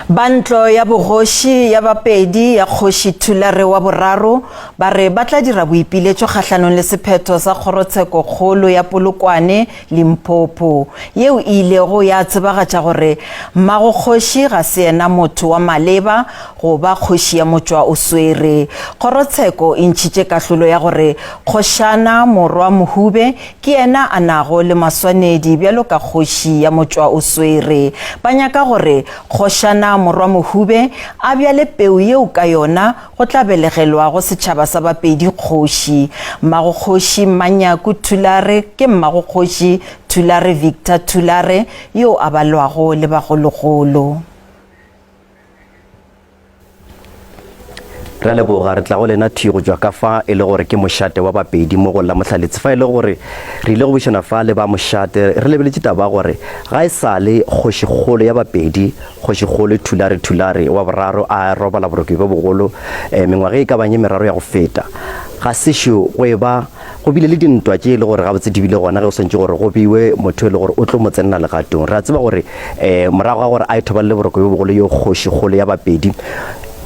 Ba ntlo ya bogoši ya Bapedi ya Kgoši Thulare wa boraro ba re ba tla dira boipiletšo kgahlanong le sephetho sa kgorotshekokgolo ya Polokwane, Limpopo, yeo e ilego ya tsebagatša gore mmagokgoši ga se yena motho wa maleba go ba kgoši ya motšwa o swere. Kgorotsheko e ntšhitše kahlolo ya gore Kgošana Morwa Mohube Ke yena a nago le maswanedi bjalo ka kgoši ya motšwa-o-swere. Ba nyaka gore kgošana morwa Mohube a bjale peu yeo ka yona go tla belegelwago setšhaba sa Bapedi kgoši. Mmagokgoši Mmanyaku Thulare ke mmagokgoši Thulare Victor Thulare yo a balwago le bagologolo. Re a leboga, re tla go lena thwi go tšwa ka fa e le gore ke mošate wa Bapedi mo go la Mohlaletse. Fa e le gore re ile go bušana fa le ba mošate, re lebeletše taba ya gore ga e sa le kgošikgolo ya Bapedi, Kgošikgolo Thulare Thulare wa boraro a robala boroki bjo bogolo eh, mengwaga e ka bang e meraro ya go feta, ga sešo go e ba Go bile le dintwa tše e le gore gabotse di bile gona ge go swantše gore go beiwe motho e le gore o tlo mo tsenela legatong. Re a tseba gore um morago ga gore a ithobalele boroko bjo bogolo yo kgoši kgolo ya Bapedi,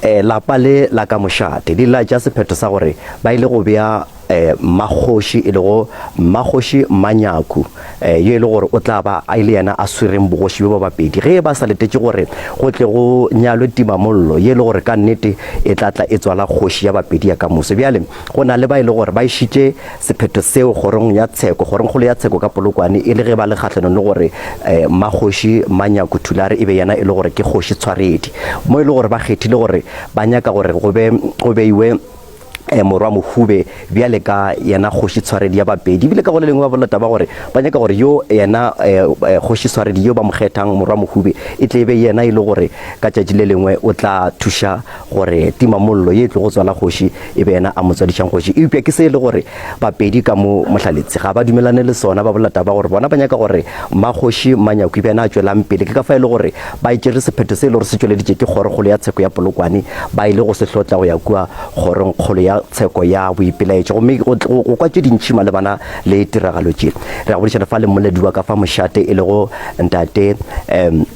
um lapa le la ka mošate le ile la tšea sephetho sa gore ba ile go bea um mmakgoši e lego Mmakgoši Mmanyaku um yo e le gore o tla ba a e le yena a swereng bogoši bjo ba Bapedi ge ba sa letetše gore go tle go nyalwe timamollo ye e le gore ka nnete e tla tla e tswala kgoši ya Bapedi ya ka moso. Bjale Go na le ba e le gore ba išitše sephetho seo kgorong ya tsheko, kgorongkgolo ya tsheko ka Polokwane, e le ge ba le kgahlanong le gore Mmakgoši Mmanyaku Thulare e be yena e le gore ke kgoši tshwaredi. Mo e le gore ba kgethile gore ba nyaka gore go be go beiwe morwa Mohube bjale ka yena kgoši tshwaredi ya Bapedi. Ebile ka go le lengwe ba bolela taba gore ba nyaka gore yo yena kgoši tshwaredi yo ba mo kgethang morwa Mohube e tle e be yena e le gore ka tšatši le lengwe o tla thuša gore timamollo ye e tlogo tswala kgoši e be yena a mo tswadišang kgoši. Eupša ke se e le gore Bapedi ka mo Mohlaletse ga ba dumelane le sona, ba bolela taba gore bona ba nyaka gore mmakgoši Mmanyaku e be yena a tšwelang pele. Ke ka fa e le gore ba tšere sephetho se e le gore se tšweleditše ke Kgorokgolo ya Tsheko ya Polokwane, ba ile go se hlotla go ya kua Kgorongkgolo ya Tsheko ya Boipelaetšo gomme go, go, go kwa tše dintši malebana le tiragalo tše. Re ya go boledišana fa le mmoledi wa ka fa mošate e lego Ntate um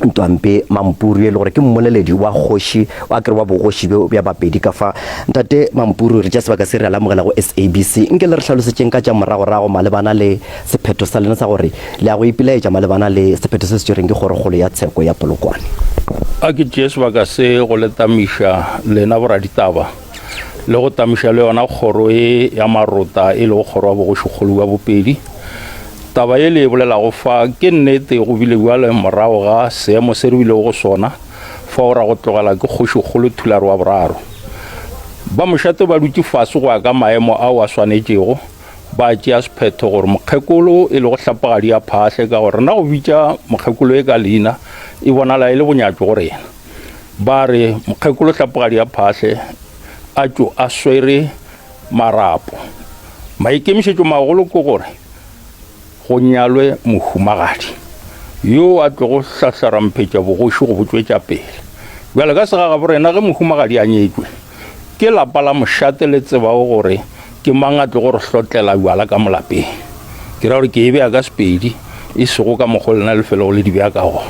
Ntwampe Mampuru e le gore ke mmoleledi wa kgoši wa kere wa bogoši bjo bja Bapedi ka fa. Ntate Mampuru, re tša sebaka se re a le amogela go SABC. Nke le re hlalosetšeng ka tša moragorago malebana le sephetho sa lena sa gore le ya go ipelaetša malebana le sephetho se se tšerweng ke Kgorokgolo ya Tsheko ya Polokwane. A ke tšee sebaka se go le tamiša lena boraditaba le go tamiša le yona kgoro e ya Marota e lego kgoro ya bogošikgolo bja Bopedi. Taba ye le e bolelago fa ke nnete, go bile bjale morago ga seemo se re bilego go sona fao ra go tlogela ke Kgošikgolo Thulare wa boraro. Ba mošate ba dutše fase go ya ka maemo ao a swanetšego, ba tšea sephetho gore mokgekolo e lego Hlapagadi a phahle ka gore rena go bitša mokgekolo e ka leina e bonala e le bonyatšo go rena. Ba re mokgekolo Hlapagadi a phahle a tšo a swere marapo. Maikemišetšomagolo ke gore go nyalwe mohumagadi yo a tlogo hlahlaramphetša bogoši go bo tšwetša pele. Bjale ka segagabo rena ge mohumagadi a nyetšwe, ke lapa la mošate le tsebago gore ke mang a tlogo re hlotlela bjala ka mo lapeng. Ke ra gore ke e bea ka Sepedi e sego ka mokgwa lena le felego le di bea ka gona.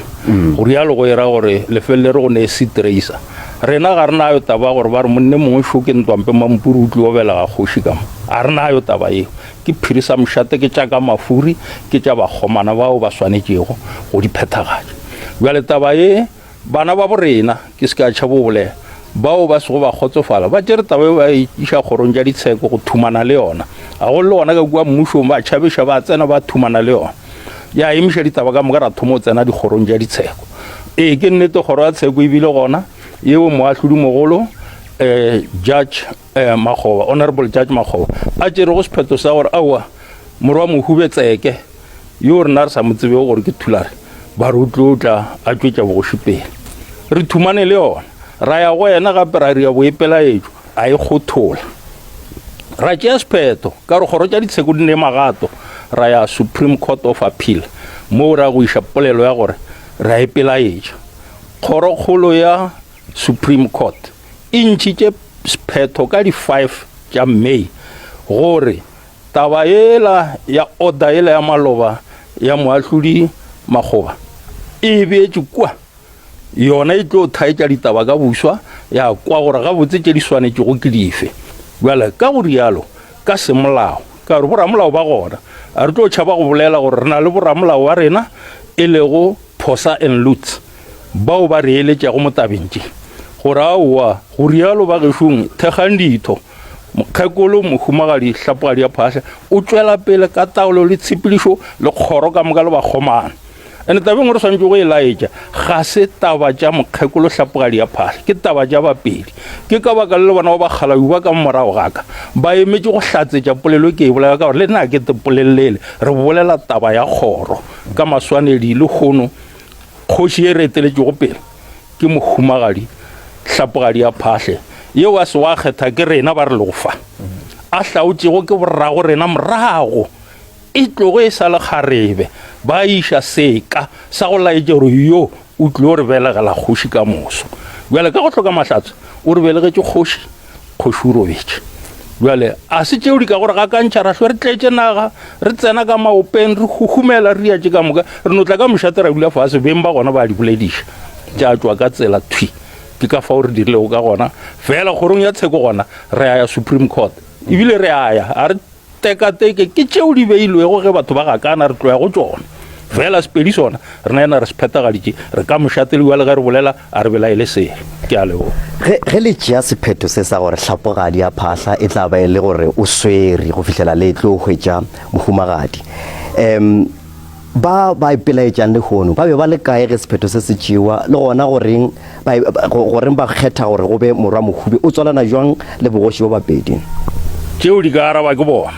Go rialo go era gore le felele re go nee seat-racer. Rena ga re nayo taba ya gore ba re monne mongwe šo ke Ntwampe Mampuru o tlio belega kgoši ka mo. Ga re nayo taba yeo. Ke phiri sa mošate, ke tša ka mafuri, ke tša bakgomana bao ba swanetšego go di phethagatša. Bjale taba ye, bana ba borena, ke se ka tšhabo go bolela, bao ba sego ba kgotsofala, ba tšere taba ye ba e iša kgorong tša ditsheko go thumana le yona. Gagolo le gona ka kua mmušong ba tšhabeša ba tsena ba thumana le yona. Ya emiša ditaba ka moka ra thoma go tsena dikgorong tša ditsheko. Ee, ke nnete kgoro ya tsheko e bile gona yeo moahlodimogolo um Judge eh, Makgoba, Honorable Judge Makgoba, a tšerego sephetho sa gore aowa, morwa Mohube Tseke, yo rena re sa mo tsebego gore ke Thulare, ba re o tlo tla a tšwetša bogoši pele. Re thumane le yona, ra ya go yena gape ra ria boipelaetšo, a e kgothola. Ra tšea sephetho ka gore kgoro tša ditsheko di ne magato, ra ya Supreme Court of Appeal, moo ra go iša polelo ya gore re a ipelaetša. Kgorokgolo ya Supreme Court e ntšhitše sephetho ka di 5 tša May gore taba yela ya order yela ya maloba ya moahlodi Makgoba e beetšwe kua. Yona e tlo thaetša ditaba ka buswa, ya kwa gore gabotse tše di swanetšego ke dife. Bjale, ka go rialo, ka semolao, ka gore boramolao ba gona, a re tlo tšhaba go bolela gore re na le boramolao wa rena, e lego Phosa and Lutz, bao ba re eletšago mo tabeng tše, gore aowa, go rialo ba gešong, thekgang ditho. Mokgekolo Mohumagadi Hlapogadi ya Phahla o tšwela pele ka taolo le tshepedišo le kgoro ka moka le bakgomana. Ene taba e nngwe re swanetše go e laetša, ga se taba tša mokgekolo Hlapogadi ya Phahla, ke taba tša Bapedi. Ke ka baka le le bona ba bakgalabi ba ka morago ga ka ba emetše go hlatsetša polelo e ke e bolela ka gore le nna ke te polelele, re bolela taba ya kgoro ka maswanedi. Lehono kgoši e re eteletšego pele ke mohumagadi Hlapogadi ya Phahle yeo a se wa kgetha ke rena ba re lego fa, a hlaotšego ke borrago rena morago e tlogo e sa le kgarebe, ba iša seka sa go laetša gore yo o tlilo re belegela kgoši ka moso. Bjale ka go hloka mahlatse o re belegetše kgoši, kgoši o robetše. Bjale a se tšeo di ka go re gakantšha ra hlwe re tletše naga, re tsena ka maopeng, re huhumela, re ria tše ka moka, re no tla ka mošate ra dula fase, beng ba gona ba di bolediša, tša tšwa ka tsela thwi. Ke ka fao re dirilego ka gona. Fela kgorong ya tsheko gona re a ya Supreme Court, ebile re a ya, a re Tekateke ke tšeo di beilwego ge batho ba gakana, re tloya go tšona. Fela Sepedi sona, rena ena re se phethagaditše, re ka mošate le bjale ge re bolela, a re belaele selo. Ke a leboga. Ge, ge le tšea sephetho se sa gore Hlapogadi ya Phahla e tla ba e le gore o swere go fihlela le tlo hwetša mohumagadi, um Ba ba ipelaetšang lehono ba be ba le kae ge sephetho se se tšewa, le gona goreng ba, goreng ba kgetha gore go be morwa Mohube? O tswalana bjang le bogoši bja Bapedi? Tšeo di ka araba ke bona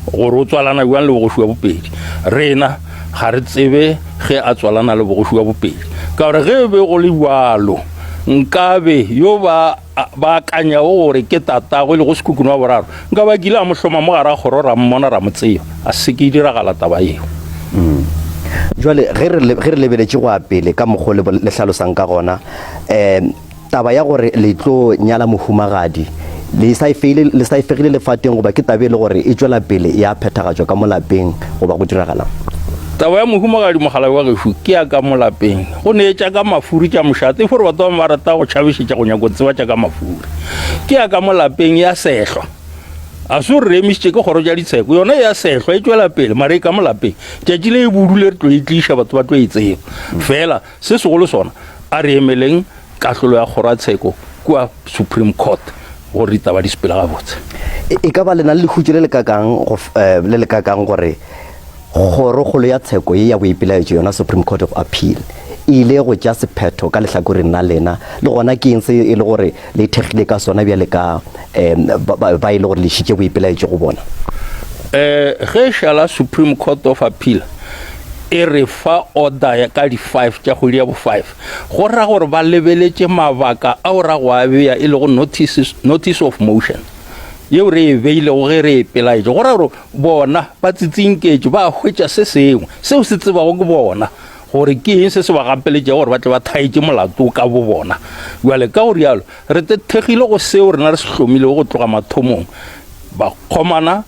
gore o tswalana bjang le bogoši bja Bopedi. Rena ga re tsebe ge a tswalana le bogoši bja Bopedi, ka gore ge e be go le bjalo nkabe yo ba ba akanyago gore ke tatagwe e lego Sekhukhune wa boraro, nka ba kile a mo hloma mo gare ga kgoro ra mmona ra mo tseba. A se ke e diragala taba yeo. Mm. Jwale ge re ge re lebeletše go ya pele ka mokgo le, le hlalosang ka gona, um taba ya gore le tlo nyala mohumagadi le sa e feile le sa e fegile lefateng goba ke taba e le gore e tšwela pele ya phethagatšwa ka mo lapeng goba go diragalang? Taba ya mohumagadi mogalabi wa gešo ke ya ka mo lapeng. Go ne tša ka mafuri tša mošate, e fo re batho ba bangwe ba rata go tšhabišetša go nyako tseba tša ka mafuri. Ke ya ka mo lapeng ya sehlwa. A se gore re emišitše ke kgoro tša ditsheko, yona ya sehlwa e tšwela pele, mara e ka mo lapeng. Tšatši le e budule re tlo e tliša, batho ba tlo e tseba. Fela se segolo sona, a re emeleng kahlolo ya kgoro ya tsheko kua Supreme Court gore ditaba di sepele gabotse. E, e ka ba le na le lehutšo le le kakang go, eh, le le kakang gore Kgorokgolo ya tsheko ye ya boipelaetšo, yona Supreme Court of Appeal, e ile go tšea sephetho ka lehlakoreng la lena, le gona ke eng se e le gore le ithekgile ka sona bjale ka um ba, ba, ba e le gore le išitše boipelaetšo go bona? Um ge šala Supreme Court of Appeal e re fa order ya ka di-five tša kgwedi ya bo-five, go ra gore ba lebeletše mabaka ao ra go a bea e lego notices, notice of motion yeo re e beilego ge re e pelaetše. Go ra gore Bona ba tsitsinketše, ba hwetša se sengwe seo se tsebago ke bona gore ke eng se se ba gapeletšego gore ba tle ba thaetše molato ka bobona. Bjale ka go rialo re thekgile go seo rena re se hlomilego go tloga mathomong. Bakgomana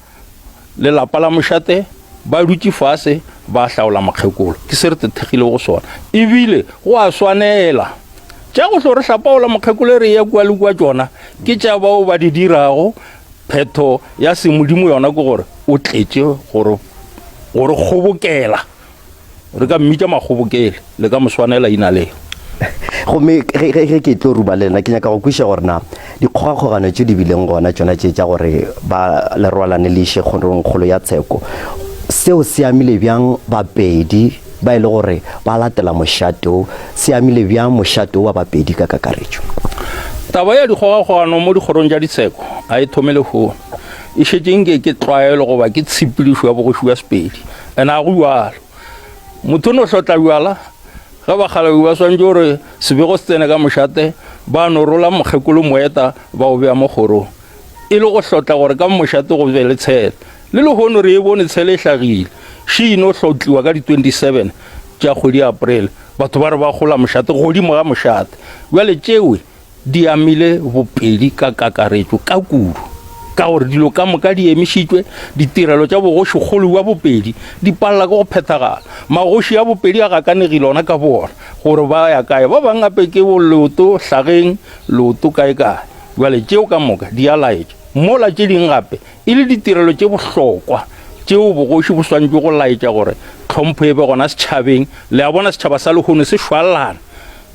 le lapa la mošate ba dutše fase ba hlaola mokgekolo. Ke se re thekgilego go sona. Ebile go a swanela. Tša go hlo re hlapaola mokgekolo e re eya kua le kua tšona ke tša bao ba di dirago. Phetho ya semodimo yona ke gore o tletše gore gore kgobokela. Re ka mmitša makgobokele, le ka mo swanela ina leo. Gomme ge, ge, ge ke tlo ruba le lena, ke nyaka go kwešiša gore na dikgogakgogano tše di bileng gona tšona tše tša gore ba le rwalane le iše kgorongkgolo ya tsheko, seo se amile bjang Bapedi ba e le gore ba latela mošate wo, se amile bjang mošate wo wa Bapedi ka kakaretšo? Taba ya dikgogakgogano mo dikgorong tša ditsheko ga e thome lehono. E šetše nke ke tlwaelo goba ke tshepedišo ya bogoši bja Sepedi. And ga go bjalo. Motho o no hlotla bjala ge bakgalabje ba swanetše gore sebego se tsene ka mošate, ba no rola mokgekolo moeta ba o bea mo kgorong. E le go hlotla gore ka mošate go be le tshele. Le lehono re e bone tshele e hlagile. Še e no hlotliwa ka di 27 tša kgwedi ya April. Batho ba re ba gola mošate godimo ga mošate. Bjale tšewe di amile Bopedi ka kakaretšo ka kudu. Ka gore dilo ka moka di emišitšwe, ditirelo tša bogošikgolo bja Bopedi di palela ke go phethagala. Magoši a Bopedi a gakanegile ona ka boona gore ba ya kae. Ba bang gape ke bo leoto hlageng, leoto kae-kae. Bjale tšeo ka moka di a laetša. Mola tše ding gape e le ditirelo tše bohlokwa tšeo bogoši bo swanetše go laetša gore tlhompho e be gona setšhabeng. Le a bona setšhaba sa lehono se šwalana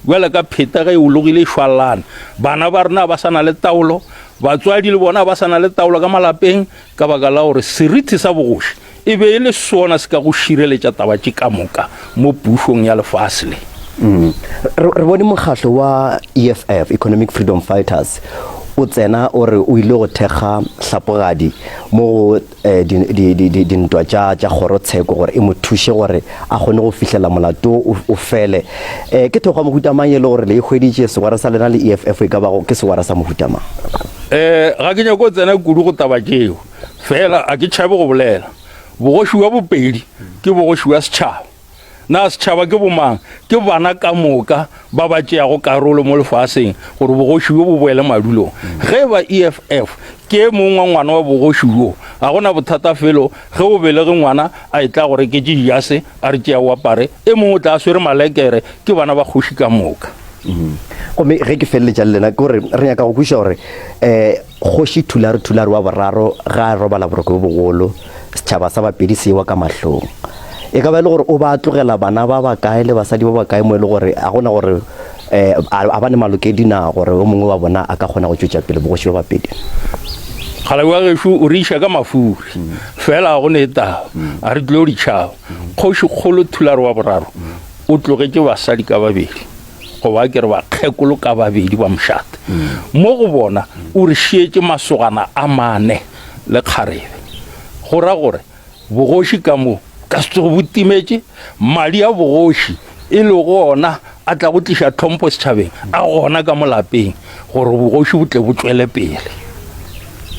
bjale ka pheta ge e ologile e šwalana. Bana ba rena ba sa na le taolo, batswadi le bona ba sa na le taolo ka malapeng ka baka la gore seriti sa bogoši e be e le sona se ka go šireletša taba tše ka moka mo pušong ya lefase le. Mm. Re bone mokgahlo wa EFF, Economic Freedom Fighters, o tsena o re o ile go thekga Hlapogadi mo go eh, dintwa tša tša kgorotsheko gore e mo thuše gore a kgone go fihlela molato o fele. Eh, ke thekgo ya mohuta mang e le gore le e hweditše segwera sa lena le EFF e ka bago ke segwera sa mohuta mang? Eh, ga ke nyako go tsena kudu go taba tšeo, fela a ke tšhabe go bolela. Bogoši bja Bopedi ke bogoši bja setšhaba. Na setšhaba ke bomang? Ke bana ka moka ba ba tšeago karolo mo lefaseng gore bogoši bjo bo boele madulong. Ge e ba EFF ke e mongwe wa ngwana wa bogoši bjo, ga go na bothata felo ge o belege ngwana a etla go reketše dijase a re tšea o apare, e mongwe o tla a swere malekere, ke bana ba kgoši ka moka. Gomme ge ke feleletša le lena, ke gore re nyaka go kwešiša gore um Kgoši Thulare Thulare wa boraro ge a robala boroko bjo bogolo, setšhaba sa Bapedi se ewa ka mahlong. E ka ba e le gore o ba tlogela bana ba bakae le basadi ba bakae mo e le gore a gona gore um a ba ne malokedi na gore o mongwe wa bona a ka kgona go tšwetša pele bogoši bja Bapedi? Kgalabi wa gešo o re iša ka mafuri, fela ga go ne taba, a re tlilo ditšhaba. Kgoši kgolo Thulare wa boraro o tlogetše basadi ka babedi. Goba ke re bakgekolo ka babedi ba mošate. Mo go bona o re šietše masogana a mane le kgarebe. Go ra gore bogoši ka mo ka se tsoge bo timetše, madi a bogoši e lego ona a tla go tliša tlhompho setšhabeng a gona ka mo lapeng gore bogoši bo tle bo tšwele pele.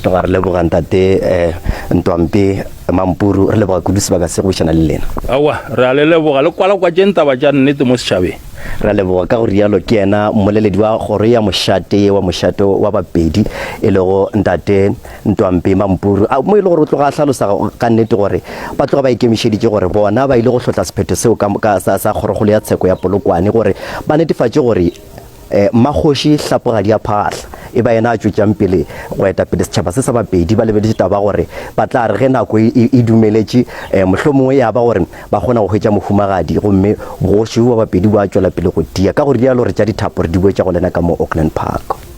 Tloga re leboga ntate eh, Ntwampe Mampuru, re leboga kudu sebaka se go bušana le lena. Aowa, re a le leboga, le kwalakwatšeng taba tša nnete mo setšhabeng. Re a leboga. Ka go rialo ke yena mmoleledi wa kgoro ya mošate wa mošate wa Bapedi e lego ntate Ntwampe Mampuru, a, mo e le gore o tloga a hlalosa ka nnete gore ba tloga ba ikemišeditše gore bona ba ile go hlotla sephetho seo ka, ka, sa, sa kgorokgolo ya tsheko ya Polokwane gore ba netefatše gore Mmakgoši Hlapogadi a Phaahla e ba yena a tšwetšang pele go eta pele setšhaba se sa Bapedi ba lebeletše taba gore ba tla re ge nako e, e, e dumeletše eh, mohlomongwe ya ba gore ba kgona go hwetša mohumagadi gomme bogoši bo ba Bapedi bo a tšwela pele go tia. Ka go rialo re tša dithapo re di boetša go lena ka mo Auckland Park.